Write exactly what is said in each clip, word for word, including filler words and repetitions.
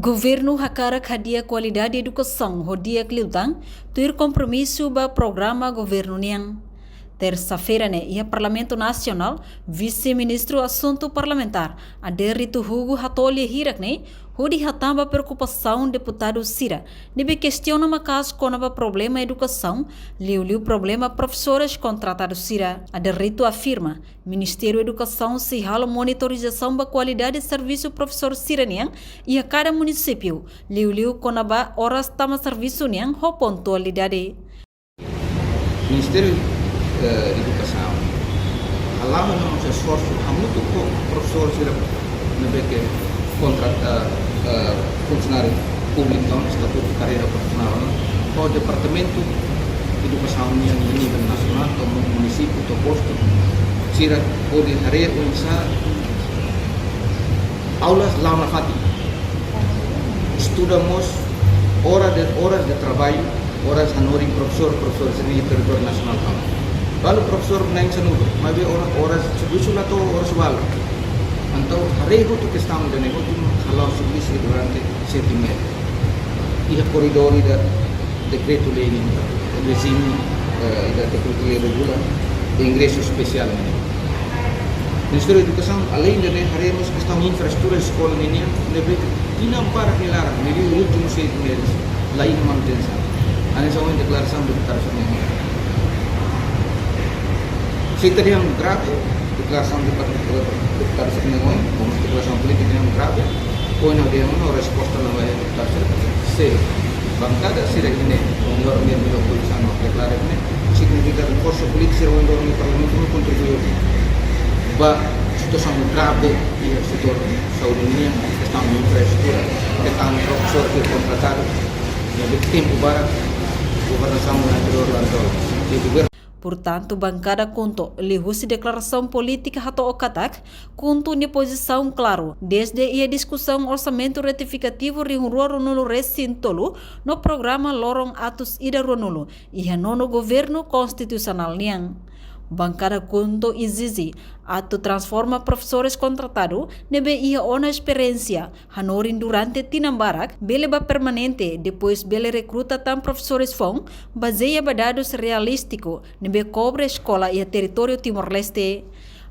Governu hakarak hadi'a kualidade edukasaun ho di'ak liután, tuir kompromisu ba programa governu nian. Tersa-feira ne'e iha Parlamentu Nasionál, Vise-Ministru Asuntu Parlamentár, Aderito Hugo hato'o lia hirak ne'e, hodi hatán ba preokupasaun deputadu sira ne'ebé kestiona maka'as kona-ba problema edukasaun, liuliu problema profesores kontratadu sira. Aderito afirma, Ministériu Edukasaun sei halo monitorizasaun ba kualidade servisu profesór sira-nian iha kada munisípiu, liuliu kona-ba oras tama servisu nian ho pontualidade. Ministériu, eh, Edukasaun hala'o mós esforsu hamutuk ho profesór sira ne'ebé ke kontrata, eh, funsionáriu públiku, entaun estatutu karreira profisionál, no ho Departamentu Edukasaun nian iha nivel nasionál, to'o mu-, munisípiu, to'o postu sira hodi haree oinsá aulas la'o nafatin. Estuda mós oras de, oras de traballu, oras hanorin profesór, profesór sira iha territóriu nasionál kalan. Balu profesór na'in sanulu, maibé ora-, oras servisu la to'o oras balu. Entaun, haree hotu kestaun ida-ne'e hotu, hala'o servisu durante sete meses. Iha koridór ida dekretu-lei nian, rejime, eh, ida dekretu-lei regula ingresu espesiál nian. Ministériu Edukasaun, aleinde ne'e, haree mós kestaun infraestrutura eskola ninian, ne'ebé tinan barak nia laran, liuliu últimu seis meses, la iha manutensaun. Hanesan ohin deklarasaun deputadu sira-nian. Sei ita dehan grave, deklarasaun deputadu, deputadu sira-nian ohin, komu deklarasaun polítika nian grave, ohin ha'u dehan ona, resposta ne'ebé deputadu sira, se bankada sira-ne'e, ohin loron ne'e, milo polísia no deklara ne'e, signifika forsa polítika sira ohin loron ne'e Parlamentu no kontribui ba situasaun grave iha setór saúde nian, kestaun infraestrutura, kestaun profesór ke kontratadu, ne'ebé tempu barak governasaun anteriór la to'o, i governu. Portantu, bankada KHUNTO, liuhusi deklarasaun polítika hato'o katak, KHUNTO nia pozisaun klaru, dezde iha diskusaun orsamentu retifikativu rihun rua ruanulu-resin-tolu, no programa loron atus ida ruanulu, iha nonu governu konstitusionál nian. Bankada KHUNTO ezije atu transforma profesores kontratadu ne'ebé iha ona esperiénsia hanorin durante tinan barak, bele ba permanente, depois bele rekruta tan profesores foun, bazeia ba dadus realístiku ne'ebé kobre eskola iha territóriu Timor-Leste.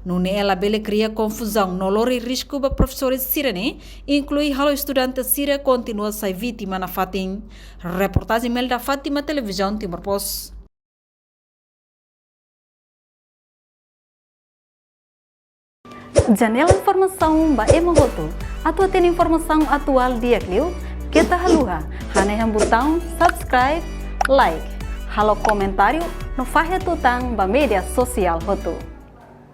Nune'e labele kria konfuzaun no lori risku ba profesores sira-ne'e, inklui halo estudante sira kontinua sai vítima nafatin. Reportajen Melda Fátima, Televizaun Timor Post. Janela informasaun ba ema hotu. Atu hatene informasaun atuál di'ak liu, keta haluha hanehan butaun subscribe, like, halo komentáriu no fahe tutan ba média sosiál hotu.